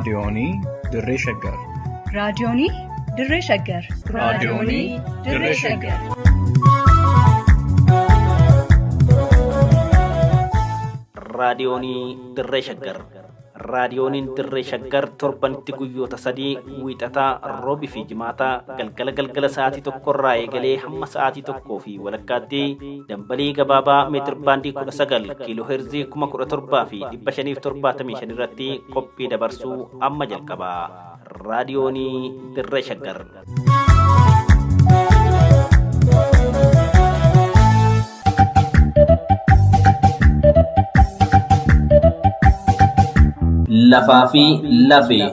Raadiyoonii Dirree Shaggar. Raadiyoonii Dirree Shaggar. Raadiyoonii Dirree Shaggar. Raadiyoonii Dirree Shaggar. Raadiyooniin Dirree Shaggar torbanitti guyyoota sadii wiixataa, roobii fi jimaataa galgala galgala sa'aatii tokkorraa eegalee hamma sa'aatii tokkoo fi walakkaatti dambalii gabaabaa meetir baandii 19 kiiloo heerzii 17,575 irratti qophii dabarsuu amma jalqaba. Raadiyoonii Dirree Shaggar. Lafaa fi lafee.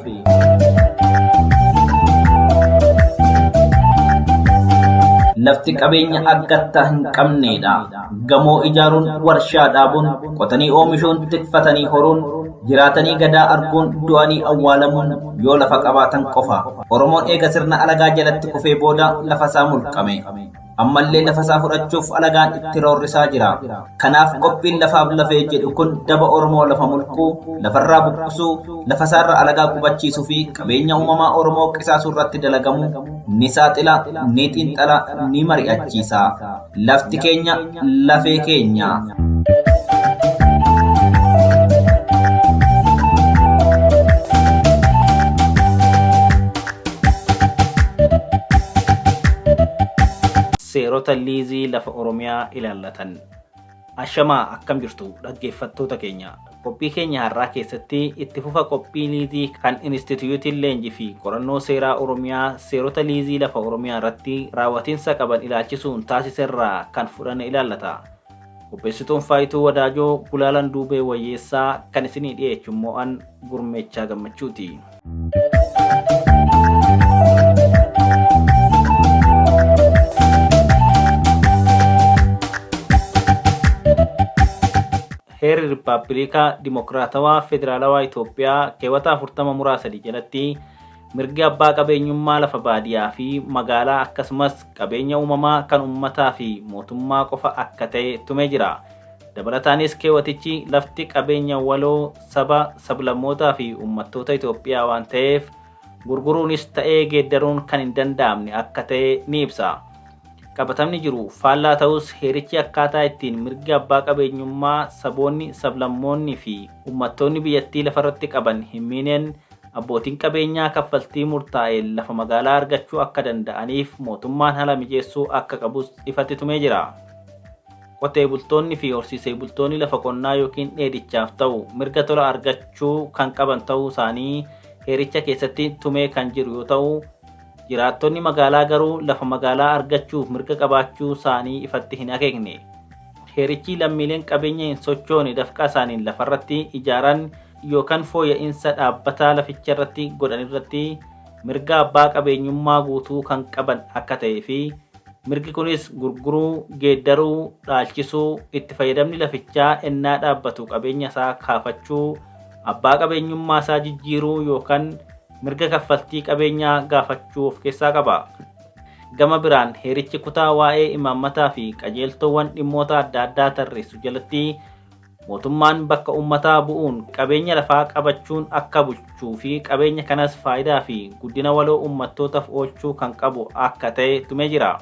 Lafti qabeenya akkattaa hin qabneedha. Gamoo ijaaruun, warshaa dhaabuun, qotanii oomishuun, tikfatanii horuun, jiraatanii gadaa arguun, du'anii awwaalamuun yoo lafa qabaatan qofa. Oromoon eega sirna alagaa jalatti kufee booda lafa isaa mulqame. Ammallee lafa isaa fudhachuuf alagaan itti roorrisaa jira. Kanaaf qophiin lafaaf lafee jedhu kun daba Oromoo lafa mulquu, lafarraa buqqisuu, lafa isaarra alagaa qubachiisuu fi qabeenya uumamaa Oromoo qisaasuu irratti dalagamu ni saaxila, ni xiinxala, ni mari'achiisa. Lafti keenya lafee keenya. Seerota liizii lafa Oromiyaa ilaallatan. Ashamaa akkam jirtu dhaggeeffattoota keenya. Qophii keenya har'aa keessatti itti fufa qophii liizii kan Inistituutiin Leenjii fi Qorannoo Seeraa Oromiyaa seerota liizii lafa Oromiyaa irratti raawwatiinsa qaban ilaalchisuun taasiserraa kan fudhanne ilaallata. Qopheessituun Faayituu Wadaajoo Gulaalaan Duubee Wayyeessaa kan isinii dhiyeechu immoo an Gurmeechaa Gammachuuti. Heerri Rippaabilika Dimokiraatawaa Federaalawaa Itoophiyaa keewwata 40 muraa 3 jalatti mirgi abbaa qabeenyummaa lafa baadiyaa fi magaalaa akkasumas qabeenya uumamaa kan uummataa fi mootummaa qofa akka ta'e tumee jira. Dabalataanis keewwatichi lafti qabeenya waloo saba, sablammootaa fi uummattoota Itoophiyaa waan ta'eef gurguruunis ta'ee geeddaruun kan hin danda'amne akka ta'e ni ibsa. Qabatamni jiru faallaa ta'us heerichi akkaataa ittiin mirgi abbaa qabeenyummaa saboonni, sablammoonni fi uummattoonni biyyattii lafarratti qaban hin miineen abbootiin qabeenyaa kaffaltii murtaa'een lafa magaalaa argachuu akka danda'aniif mootummaan haala mijeessuu akka qabus ifatti tumee jira. Qotee bultoonni fi horsiisee bultoonni lafa qonnaa yookiin dheedichaaf ta'u mirga tola argachuu kan qaban ta'uu isaanii heericha keessatti tumee kan jiru yoo ta'u, jiraattonni magaalaa garuu lafa magaalaa argachuuf mirga qabaachuu isaanii ifatti hin akeekne. Heerichi lammiileen qabeenya hin sochoone dafqa isaaniin lafarratti ijaaran yookaan fooyya'insa dhaabbataa laficha irratti godhan irratti mirga abbaa qabeenyummaa guutuu kan qaban akka ta'ee fi mirgi kunis gurguruu, geeddaruu, dhaalchisuu, itti fayyadamni lafichaa ennaa dhaabbatu qabeenya isaa kaafachuu, abbaa qabeenyummaa isaa jijjiiruu yookaan mirga kaffaltii qabeenyaa gaafachuu of keessaa qaba. Gama biraan heerichi kutaa waa'ee imaammataa fi qajeeltoowwan dhimmoota adda addaa tarreessu jalatti mootummaan bakka uummataa bu'uun qabeenya lafaa qabachuun akka bulchuu fi qabeenya kanas faayidaa fi guddina waloo uummattootaaf oolchuu kan qabu akka ta'e tumee jira.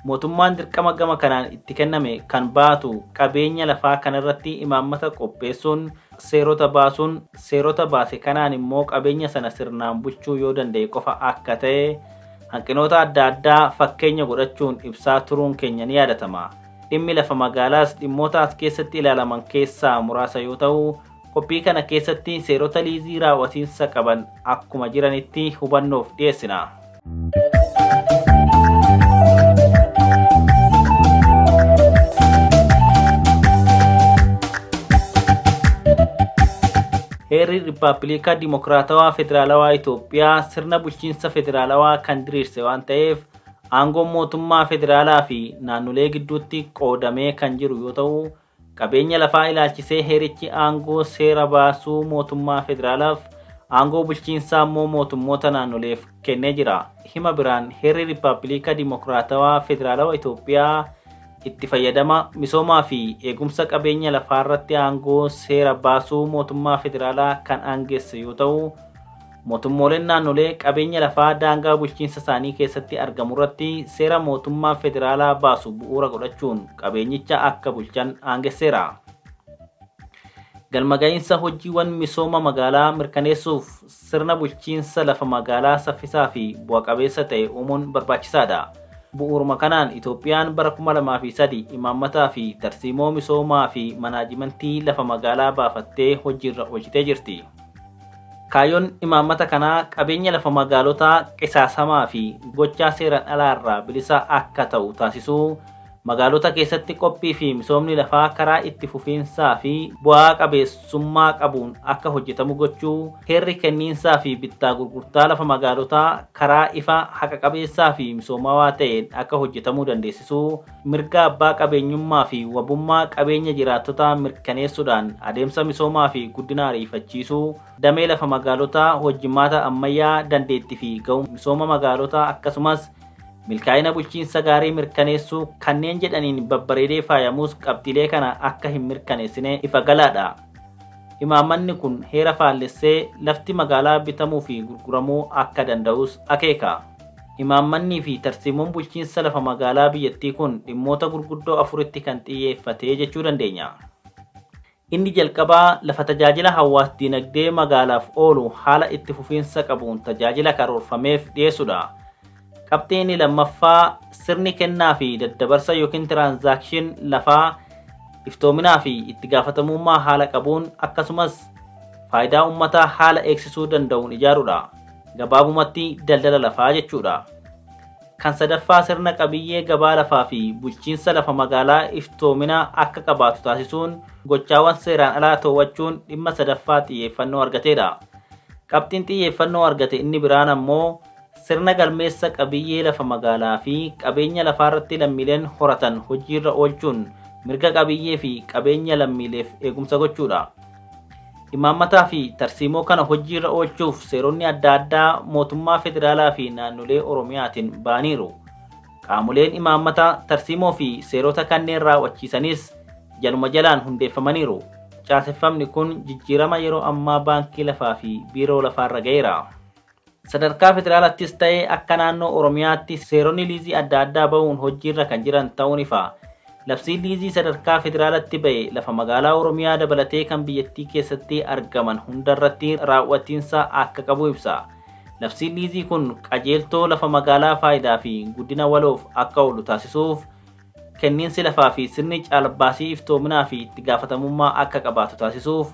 Mootummaan dirqama gama kanaan itti kenname kan baatu qabeenya lafaa kanarratti imaammata qopheessuun seerota baasuun seerota baase kanaan immoo qabeenya sana sirnaan bulchuu yoo danda'e qofa akka ta'e hanqinoota adda addaa fakkeenya godhachuun ibsaa turuun keenya ni yaadatama. Dhimmi lafa magaalaas dhimmoota as keessatti ilaalaman keessaa muraasa yoo ta'u, qophii kana keessatti seerota liizii raawwatiinsa qaban akkuma jiranitti hubannoof dhiyeessina. Heerri Rippaabilika Dimokiraatawaa Federaalawaa Itoophiyaa sirna bulchiinsa federaalawaa kan diriirse waan ta'eef aangoon mootummaa federaalaa fi naannolee gidduutti qoodamee kan jiru yoo ta'u, qabeenya lafaa ilaalchisee heerichi aangoo seera baasuu mootummaa federaalaaf, aangoo bulchiinsaa immoo mootummoota naannoleef kennee jira. Hima biraan heerri Rippaabilika Dimokiraatawaa Federaalawa Itoophiyaa itti fayyadama misoomaa fi eegumsa qabeenya lafaa irratti aangoo seera baasuu mootummaa federaalaa kan aangeesse yoo ta'u, Mootummooleen naannolee qabeenya lafaa daangaa bulchiinsa isaanii keessatti argamu irratti seera mootummaa federaalaa baasu bu'uura godhachuun qabeenyicha akka bulchan aangesseera. Galma ga'iinsa hojiiwwan misooma magaalaa mirkaneessuuf sirna bulchiinsa lafa magaalaa saffisaa fi bu'a qabeessa ta'e uumuun barbaachisaadha. Bu'uuruma kanaan Itoophiyaan bara 2003 imaammataa fi tarsiimoo misoomaa fi manaajimentii lafa magaalaa baafattee hojiirra oolchitee jirti. Kaayyoon imaammata kanaa qabeenya lafa magaalotaa qisaasamaa fi gochaa seeraan alaarraa bilisa akka ta'u taasisuu, magaalota keessatti qophii fi misoomni lafaa karaa itti fufiinsaa fi bu'aa qabeessummaa qabuun akka hojjetamu gochuu, heerri kenniinsaa fi bittaa gurgurtaa lafa magaalotaa karaa ifa haqa qabeessaa fi misoomawaa ta'een akka hojjetamuu dandeessisuu, mirga abbaa qabeenyummaa fi wabummaa qabeenya jiraattotaa mirkaneessuudhaan adeemsa misoomaa fi guddina ariifachiisuu, damee lafa magaalotaa hojjimaata ammayyaa dandeettii fi ga'umsa misooma magaalotaa akkasumas milkaa'ina bulchiinsa gaarii mirkaneessuu kanneen jedhaniin babbareedee faayamus qabxiilee kana akka hin mirkaneessine ifa galaadha. Imaammanni kun heera faallessee lafti magaalaa bitamuu fi gurguramuu akka danda'us akeeka. Imaammannii fi tarsiimoon bulchiinsa lafa magaalaa biyyattii kun dhimmoota gurguddoo afuritti kan xiyyeeffate jechuu dandeenya. Inni jalqabaa lafa tajaajila hawaas-dinagdee magaalaaf oolu haala itti fufiinsa qabuun tajaajila karoorfameef dhiyeessudha. Qabxiin inni lammaffaa sirni kennaa fi daddabarsa yookiin transaction lafaa iftoominaa fi itti gaafatamummaa haala qabuun akkasumas faayidaa uummataa haala eegsisuu danda'uun ijaaruudha. Gabaabumatti daldala lafaa jechuudha. Kan sadaffaa sirna qabiyyee gabaa lafaa fi bulchiinsa lafa magaalaa iftoomina akka qabaatu taasisuun gochaawwan seeraan alaa to'achuun dhimma sadaffaa xiyyeeffannoo argateedha. Qabxiin xiyyeeffannoo argate inni biraan ammoo sirna galmeessa qabiyyee lafa magaalaa fi qabeenya lafaarratti lammiileen horatan hojiirra oolchuun mirga qabiyyee fi qabeenya lammiileef eegumsa gochuudha. Imaammataa fi tarsiimoo kana hojiirra oolchuuf seeronni adda addaa mootummaa federaalaa fi naannolee Oromiyaatiin ba'aniiru. Qaamoleen imaammata, tarsiimoo fi seerota kanneen raawwachiisanis jaluma jalaan hundeeffamaniiru. Caaseffamni kun jijjiirama yeroo ammaa baankii lafaa fi biiroo lafaarra ga'eera. Sadarkaa federaalattis ta'ee akka naannoo Oromiyaatti seeronni liizii adda addaa bahuun hojiirra kan jiran ta'uun ifa. Labsiin liizii sadarkaa federaalatti ba'e lafa magaalaa Oromiyaa dabalatee kan biyyattii keessatti argaman hundarratti raawwatiinsa akka qabu ibsa. Labsiin liizii kun qajeeltoo lafa magaalaa faayidaa fi guddina waloof akka oolu taasisuuf kenniinsi lafaa fi sirni caalbaasii iftoominaa fi itti gaafatamummaa akka qabaatu taasisuuf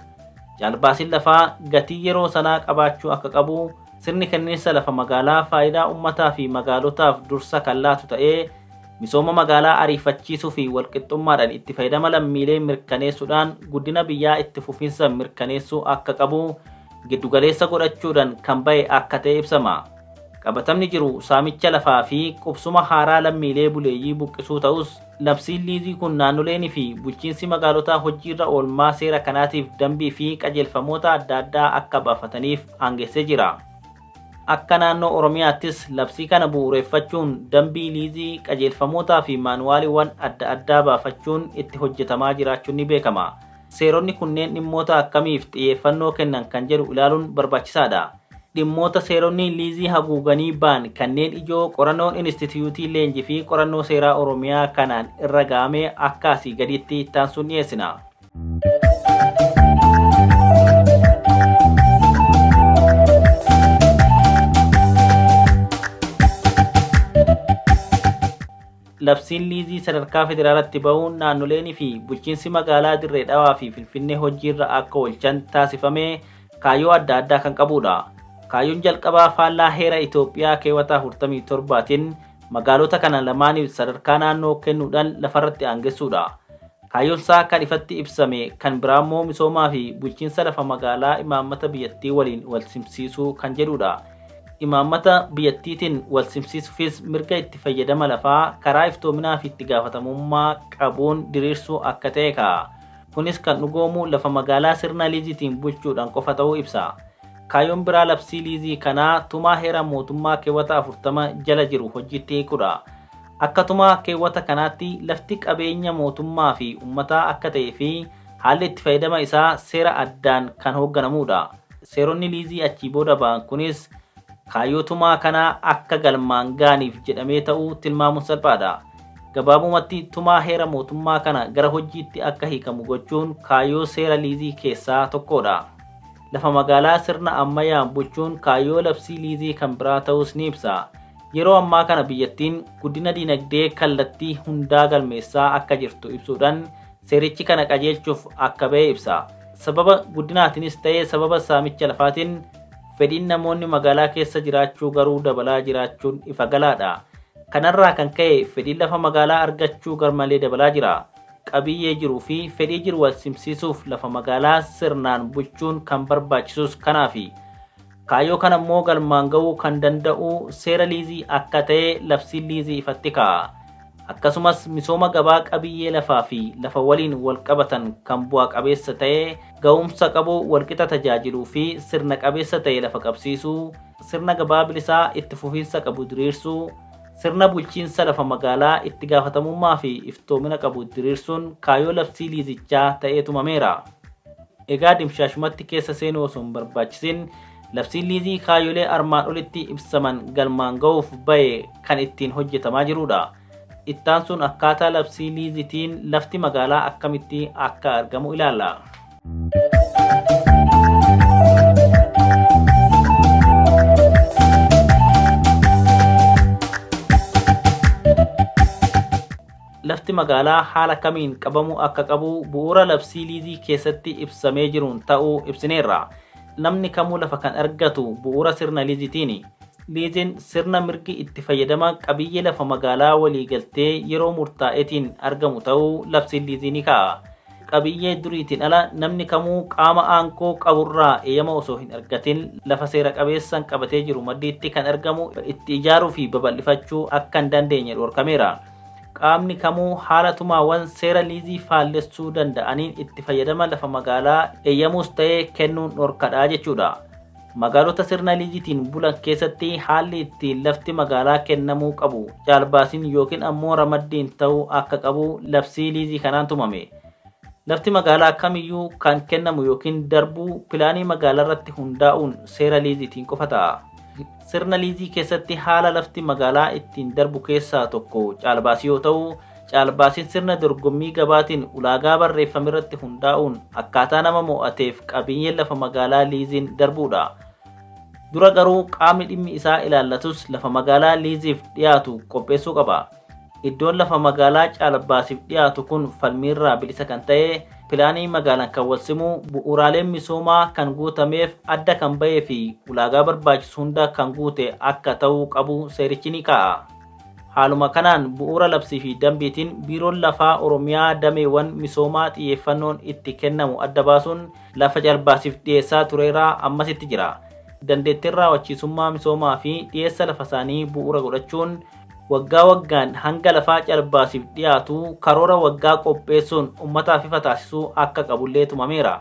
caalbaasiin lafaa gatii yeroo sanaa qabaachuu akka qabu sirni kenniinsa lafa magaalaa faayidaa uummataa fi magaalotaaf dursa kan laatu ta'ee misooma magaalaa ariifachiisuu fi walqixxummaadhaan itti fayyadama lammiilee mirkaneessuudhaan guddina biyyaa itti fufiinsa mirkaneessuu akka qabu giddugaleessa godhachuudhaan kan ba'e akka ta'e ibsama. Qabatamni jiru saamicha lafaa fi qubsuma haaraa lammiilee buleeyyii buqqisuu ta'us labsiin liizii kun naannoleenii fi bulchiinsi magaalotaa hojiirra oolmaa seera kanaatiif dambii fi qajeelfamoota adda addaa akka baafataniif aangeessee jira. Akka naannoo Oromiyaattis labsii kana bu'uureffachuun dambii liizii qajeelfamootaa fi maanuwaaliiwwan adda addaa baafachuun itti hojjetamaa jiraachuun ni beekama. Seeronni kunneen dhimmoota akkamiif xiyyeeffannoo kennan kan jedhu ilaaluun barbaachisaadha. Dhimmoota seeronni liizii haguuganii ba'an kanneen ijoo qorannoon Inistituutii Leenjii fi Qorannoo Seeraa Oromiyaa kanaan irra ga'ame akka asii gaditti ittaansuun dhiyeessina. Labsiin liizii sadarkaa federaalatti bahuun naannoleenii fi bulchiinsi magaalaa Dirree Dhawaa fi Finfinnee hojiirra akka oolchan taasifame kaayyoo adda addaa kan qabudha. Kaayyoon jalqabaa faallaa heera Itoophiyaa keewwata 47tiin magaalota kana lamaaniif sadarkaa naannoo kennuudhaan lafarratti aangessuudha. Kaayyoon isaa kan ifatti ibsame kan biraammoo misoomaa fi bulchiinsa lafa magaalaa imaammata biyyattii waliin wal simsiisuu kan jedhudha. Imaammata biyyattiitiin wal simsiisuufis mirga itti fayyadama lafaa karaa iftoominaa fi itti gaafatamummaa qabuun diriirsuu akka ta'e kaa'a. Kunis kan dhugoomu lafa magaalaa sirna liiziitiin bulchuudhaan qofa ta'uu ibsa. Kaayyoon biraa labsii liizii kanaa tumaa heera mootummaa keewwata 40 jala jiru hojiitti hiikuudha. Akka tumaa keewwata kanaatti lafti qabeenya mootummaa fi uummataa akka ta'ee fi haalli itti fayyadama isaa seera addaan kan hoogganamudha. Seeronni liizii achii booda ba'an kunis kaayyoo tumaa kanaa akka galmaan ga'aniif jedhamee ta'uu tilmaamuun salphaadha. Gabaabumatti tumaa heera mootummaa kana gara hojiitti akka hiikamu gochuun kaayyoo seera liizii keessaa tokkodha. Lafa magaalaa sirna ammayyaan bulchuun kaayyoo labsii liizii kan biraa ta'us ni ibsa. Yeroo ammaa kana biyyattiin guddina diinagdee kallattii hundaa galmeessaa akka jirtu ibsuudhaan seerichi kana qajeelchuuf akka ba'e ibsa. Sababa guddinaatiinis ta'ee sababa saamicha lafaatiin fedhiin namoonni magaalaa keessa jiraachuu garuu dabalaa jiraachuun ifa galaadha. Kanarraa kan ka'e fedhiin lafa magaalaa argachuu garmalee dabalaa jira. Qabiyyee jiruu fi fedhii jiru wal simsiisuuf lafa magaalaa sirnaan bulchuun kan barbaachisus kanaafi. Kaayyoo kana immoo galmaan ga'uu kan danda'u seera liizii akka ta'e labsiin liizii ifatti kaa'a. Akkasumas misooma gabaa qabiyyee lafaa fi lafa waliin wal qabatan kan bu'a qabeessa ta'e ga'umsa qabu walqixa tajaajiluu fi sirna qabeessa ta'e lafa qabsiisuu, sirna gabaa bilisaa itti fufiinsa qabu diriirsuu, sirna bulchiinsa lafa magaalaa itti gaafatamummaa fi iftoomina qabu diriirsuun kaayyoo labsii liizichaa ta'ee tumameera. Egaa dimshaashumatti keessa seenuu osoo hin barbaachisin labsiin liizii kaayyolee armaan olitti ibsaman galmaan ga'uuf ba'e kan ittiin hojjetamaa jirudha. Ittaan sun akkaataa labsii liizitiin lafti magaalaa akkamitti akka argamu ilaalla. Lafti magaalaa haala kamiin qabamuu akka qabu bu'uura labsii liizii keessatti ibsamee jiruun ta'uu ibsineerra. Namni kamuu lafa kan argatu bu'uura sirna liizitiini. Liiziin sirna mirgi itti fayyadama qabiyyee lafa magaalaa waliigaltee yeroo murtaa'eetiin argamu ta'uu labsiin liizii ni kaa'a. Qabiyyee duriitiin ala namni kamuu qaama aangoo qaburraa eeyyama osoo hin argatin lafa seera qabeessaan qabatee jiru maddiitti kan argamu itti ijaaruu fi babal'ifachuu akka hin dandeenye dhorkameera. Qaamni kamuu haala tumaawwan seera liizii faallessuu danda'aniin itti fayyadama lafa magaalaa eeyyamuus ta'ee kennuun dhorkadhaa jechuudha. Magaalota sirna liiziitiin bulan keessatti haalli ittiin lafti magaalaa kennamuu qabu caalbaasiin yookiin ammoo ramaddiin ta'uu akka qabu labsii liizii kanaan tumame. Lafti magaalaa kamiyyuu kan kennamu yookiin darbu pilaanii magaalaa irratti hundaa'uun seera liiziitiin qofa ta'a. Sirna liizii keessatti haala lafti magaalaa ittiin darbu keessaa tokko caalbaasii yoo ta'u, caalbaasiin sirna dorgommii gabaatiin ulaagaa barreeffame irratti hundaa'uun akkaataa nama mo'ateef qabiyyeen lafa magaalaa liiziin darbuudha. Dura garuu qaamni dhimmi isaa ilaallatus lafa magaalaa liiziif dhiyaatu qopheessuu qaba. Iddoon lafa magaalaa caalbaasiif dhiyaatu kun falmiirraa bilisa kan ta'e pilaanii magaalaan kan walsimu bu'uuraaleen misoomaa kan guutameef adda kan ba'ee fi ulaagaa barbaachisu hunda kan guute akka ta'uu qabu seerichi ni kaa'a. Haaluma kanaan bu'uura labsii fi dambiitiin biiroon lafaa Oromiyaa dameewwan misoomaa xiyyeeffannoon itti kennamu adda baasuun lafa caalbaasiif dhiyeessaa tureeraa ammasitti jira. Dandeettiin raawwachiisummaa misoomaa fi dhiyeessa lafa isaanii bu'uura godhachuun waggaa waggaan hanga lafaa caalbaasiif dhiyaatu karoora waggaa qopheessuun uummataaf ifa taasisuu akka qabullee tumameera.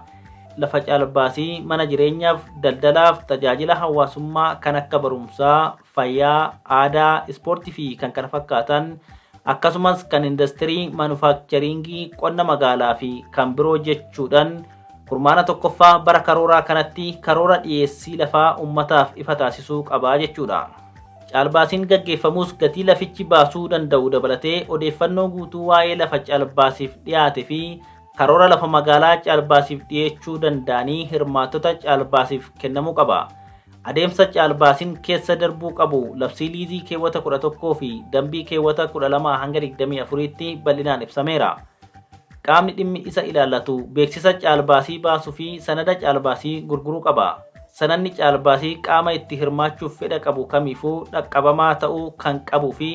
Lafa caalbaasii mana jireenyaaf, daldalaaf, tajaajila hawaasummaa kan akka barumsaa, fayyaa, aadaa, ispoortii fi kan kana fakkaatan akkasumas kan indastirii, manufaakcharingii, qonna magaalaa fi kan biroo jechuudhaan kurmaana tokkoffaa bara karooraa kanatti karoora dhiyeessii lafaa uummataaf ifa taasisuu qabaa jechuudha. Caalbaasiin gaggeeffamus gatii lafichi baasuu danda'u dabalatee odeeffannoo guutuu waa'ee lafa caalbaasiif dhiyaate fi karoora lafa magaalaa caalbaasiif dhiyeechuu danda'anii hirmaattota caalbaasiif kennamuu qaba. Adeemsa caalbaasiin keessa darbuu qabu labsii liizii keewwata 11 fi dambii keewwata 12 hanga 24tti bal'inaan ibsameera. Qaamni dhimmi isa ilaallatu beeksisa caalbaasii baasuu fi sanada caalbaasii gurguruu qaba. Sanadni caalbaasii qaama itti hirmaachuuf fedha qabu kamiifuu dhaqqabamaa ta'uu kan qabuu fi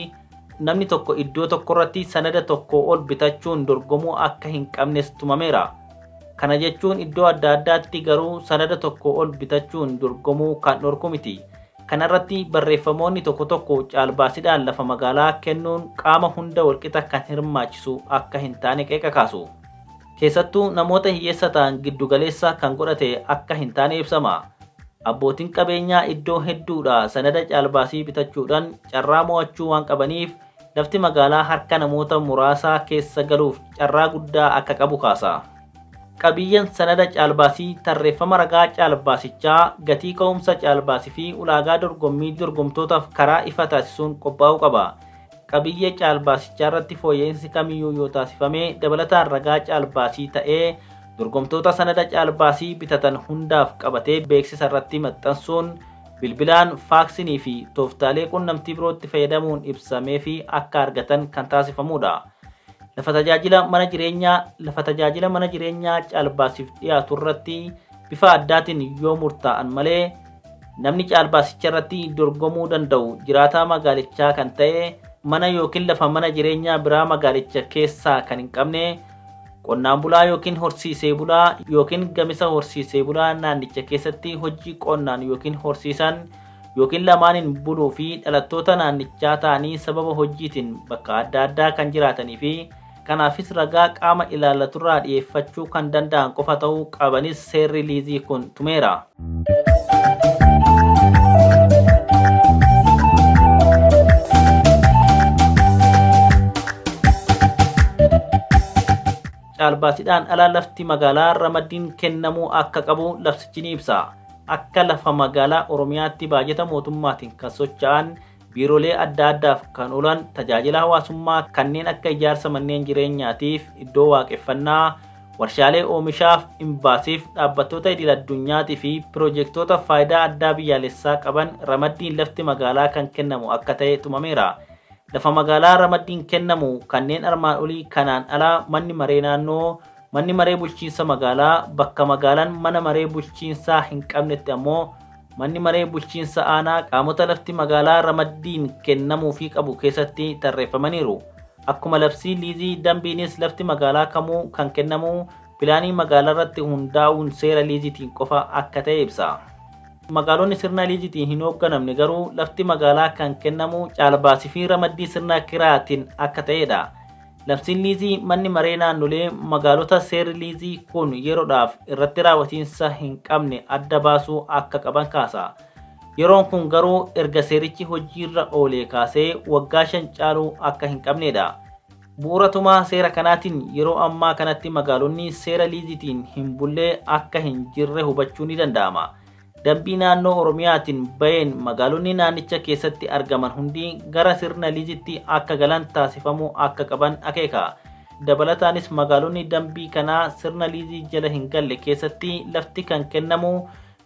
namni tokko iddoo tokkorratti sanada tokko ol bitachuun dorgomuu akka hin qabnes tumameera. Kana jechuun iddoo adda addaatti garuu sanada tokko ol bitachuun dorgomuu kan dhorku miti. Kanarratti barreeffamoonni tokko tokko caalbaasiidhaan lafa magaalaa kennuun qaama hunda walqixa kan hirmaachisu akka hin taane qeeqa kaasu. Keessattuu namoota hiyyeessa ta'an giddugaleessa kan godhate akka hin taane ibsama. Abbootiin qabeenyaa iddoo hedduudha sanada caalbaasii bitachuudhaan carraa mo'achuu waan qabaniif lafti magaalaa harka namoota muraasaa keessa galuuf carraa guddaa akka qabu kaasa. Qabiyyeen sanada caalbaasii tarreeffama ragaa caalbaasichaa, gatii ka'umsa caalbaasii fi ulaagaa dorgommii dorgomtootaaf karaa ifa taasisuun qophaa'uu qaba. Qabiyyee caalbaasichaa irratti fooyya'insi kamiyyuu yoo taasifame dabalataan ragaa caalbaasii ta'ee dorgomtoota sanada caalbaasii bitatan hundaaf qabatee beeksisa irratti maxxansuun bilbilaan, faaksinii fi tooftaalee qunnamtii birootti fayyadamuun ibsamee fi akka argatan kan taasifamudha. Lafa tajaajila mana jireenyaa lafa tajaajila mana jireenyaa caalbaasiif dhiyaatu irratti bifa addaatiin yoo murtaa'an malee namni caalbaasicha irratti dorgomuu danda'u jiraataa magaalichaa kan ta'e, mana yookiin lafa mana jireenyaa biraa magaalicha keessaa kan hin qabne, qonnaan bulaa yookiin horsiisee bulaa yookiin gamisa horsiisee bulaa naannicha keessatti hojii qonnaan yookiin horsiisan yookiin lamaaniin buluu fi dhalattoota naannichaa ta'anii sababa hojiitiin bakka adda addaa kan jiraatanii fi kanaafis ragaa qaama ilaallaturraa dhiyeeffachuu kan danda'an qofa ta'uu qabanis seerri liizii kun tumeera. Caalbaasiidhaan ala lafti magaalaa ramaddiin kennamuu akka qabu labsichi ni ibsa. Akka lafa magaalaa Oromiyaatti baajata mootummaatiin kan socho'an biiroolee adda addaaf kan oolan tajaajila hawaasummaa kanneen akka ijaarsa manneen jireenyaatiif, iddoo waaqeffannaa, warshaalee oomishaaf, imbaasiif, dhaabbattoota idil addunyaatii fi piroojeektoota faayidaa addaa biyyaalessaa qaban ramaddiin lafti magaalaa kan kennamu akka ta'e tumameera. Lafa magaalaa ramaddiin kennamu kanneen armaan olii kanaan ala manni maree naannoo, manni maree bulchiinsa magaalaa, bakka magaalaan mana maree bulchiinsaa hin qabnetti ammoo manni maree bulchiinsa aanaa qaamota lafti magaalaa ramaddiin kennamuufii qabu keessatti tarreeffamaniiru. Akkuma labsii liizii dambiinis lafti magaalaa kamuu kan kennamu pilaanii magaalaa irratti hundaa'uun seera liiziitiin qofa akka ta'e ibsa. Magaalonni sirna liiziitiin hin hoogganamne garuu lafti magaalaa kan kennamu caalbaasii fi ramaddii sirna kiraatiin akka ta'edha. Labsiin liizii manni maree naannolee magaalota seerri liizii kun yeroodhaaf irratti raawwatiinsa hin qabne adda baasuu akka qaban kaasa. Yeroon kun garuu erga seerichi hojiirra oolee kaasee waggaa 5 caaluu akka hin qabnedha. Bu'uura tumaa seera kanaatiin yeroo ammaa kanatti magaalonni seera liiziitiin hin bullee akka hin jirre hubachuu ni danda'ama. Dambii naannoo Oromiyaatiin baheen magaalonni naannicha keessatti argaman hundi gara sirna liizitti akka galan taasifamuu akka qaban akeeka. Dabalataanis magaalonni dambii kanaa sirna liizii jala hin galle keessatti lafti kan kennamu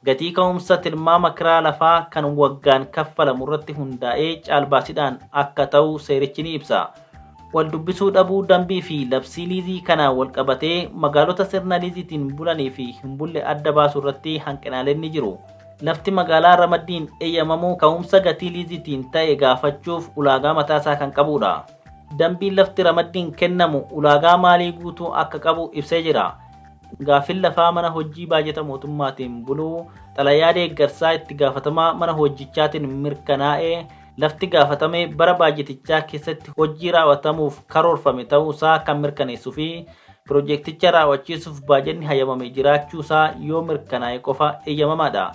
gatii ka'umsa tilmaama kiraa lafaa kan waggaan kaffalamu irratti hundaa'ee caalbaasiidhaan akka ta'u seerichi ni ibsa. Wal dubbisuu dhabuu dambii fi labsii liizii kanaan wal qabatee magaalota sirna liiziitiin bulanii fi hin bulle adda baasuu irratti hanqinaaleen ni jiru. Lafti magaalaa ramaddiin eeyyamamuu ka'umsa gatii liiziitiin ta'e gaafachuuf ulaagaa mataasaa kan qabudha. Dambiin lafti ramaddiin kennamu ulaagaa maalii guutuu akka qabu ibsee jira. Gaaffiin lafaa mana hojii baajata mootummaatiin buluu xalayaa deeggarsaa itti gaafatamaa mana hojichaatiin mirkanaa'ee lafti gaafatame bara baajetichaa keessatti hojii raawwatamuuf karoorfame ta'uusaa kan mirkaneessuu fi piroojeekticha raawwachiisuuf baajenni hayyamame jiraachuusaa yoo mirkanaa'e qofa eeyyamamaadha.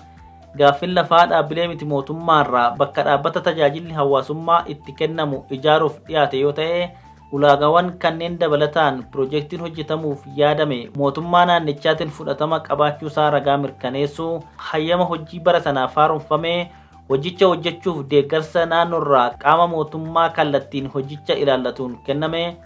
Gaaffiin lafaa dhaabbilee miti mootummaarraa bakka dhaabbata tajaajilli hawaasummaa itti kennamu ijaaruuf dhiyaate yoo ta'e ulaagaawwan kanneen dabalataan piroojeektiin hojjetamuuf yaadame mootummaa naannichaatiin fudhatama qabaachuusaa ragaa mirkaneessuu, hayyama hojii bara sanaaf haaromfame, hojicha hojjechuuf deeggarsa naannoorraa qaama mootummaa kallattiin hojicha ilaallatuun kenname,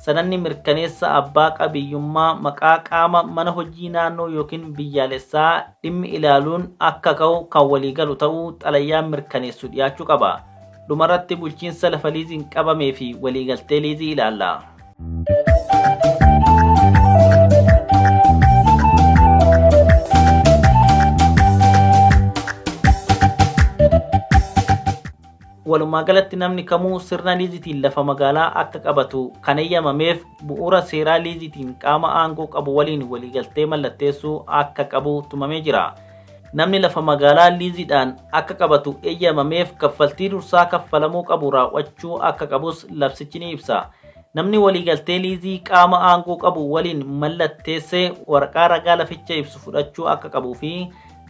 sanadni mirkaneessa abbaa qabiyyummaa maqaa qaama mana hojii naannoo yookiin biyyaalessaa dhimmi ilaaluun akka ka'u kan waliigalu ta'uu xalayaan mirkaneessu dhiyaachuu qaba. Dhumarratti bulchiinsa lafa liiziin qabamee fi waliigaltee liizii ilaalla. Walumaa galatti namni kamuu sirna liiziitiin lafa magaalaa akka qabatu kan eeyyamameef bu'uura seeraa liiziitiin qaama aangoo qabu waliin waliigaltee mallatteessuu akka qabu tumamee jira. Namni lafa magaalaa liiziidhaan akka qabatu eeyyamameef kaffaltii dursaa kaffalamuu qabu raawwachuu akka qabus labsichi ni ibsa. Namni waliigaltee liizii qaama aangoo qabu waliin mallatteesse waraqaa ragaa laficha ibsu fudhachuu akka qabuu fi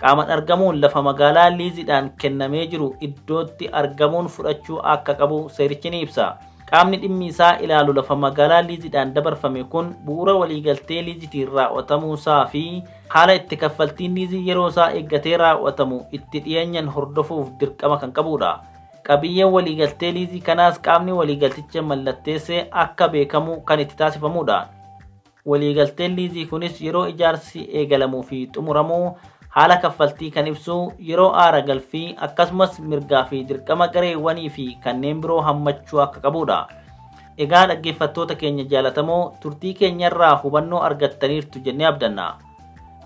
qaamaan argamuun lafa magaalaa liiziidhaan kennamee jiru iddootti argamuun fudhachuu akka qabu seerichi ni ibsa. Qaamni dhimmi isaa ilaalu lafa magaalaa liiziidhaan dabarfame kun bu'uura waliigaltee liiziitiin raawwatamuusaa fi haala itti kaffaltiin liizii yeroo isaa eeggatee raawwatamu itti dhiyeenyan hordofuuf dirqama kan qabudha. Qabiyyeen waliigaltee liizii kanaas qaamni waliigalticha mallatteesse akka beekamu kan itti taasifamudha. Waliigalteen liizii kunis yeroo ijaarsi eegalamuu fi xumuramu haala kaffaltii kan ibsu, yeroo aara galfii akkasumas mirgaa fi dirqama gareewwanii fi kanneen biroo hammachuu akka qabudha. Egaa dhaggeeffattoota keenya jaalatamoo, turtii keenyarraa hubannoo argattaniirtu jennee abdanna.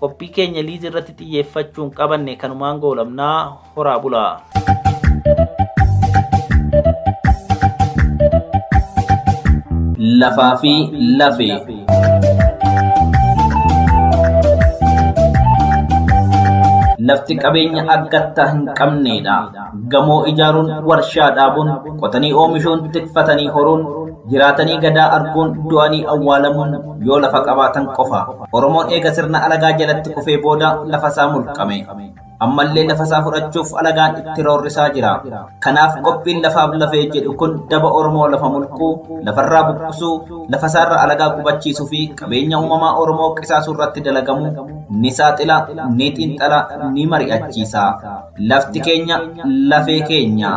Qophii keenya liizii irratti xiyyeeffachuun qabanne kanumaan goolabnaa. Horaa bulaa. Lafaa fi lafee. Lafti qabeenya akkattaa hin qabneedha. Gamoo ijaaruun, warshaa dhaabuun, qotanii oomishuun, tikfatanii horuun, jiraatanii gadaa arguun, du'anii awwaalamuun yoo lafa qabaatan qofa. Oromoon eega sirna alagaa jalatti kufee booda lafa isaa mulqame. Ammallee lafa isaa fudhachuuf alagaan itti roorrisaa jira. Kanaaf qophiin lafaaf lafee jedhu kun daba Oromoo lafa mulquu, lafarraa buqqisuu, lafa isaarra alagaa qubachiisuu fi qabeenya uumamaa Oromoo qisaasuu irratti dalagamu ni saaxila, ni xiinxala, ni mari'achiisa. Lafti keenya lafee keenya.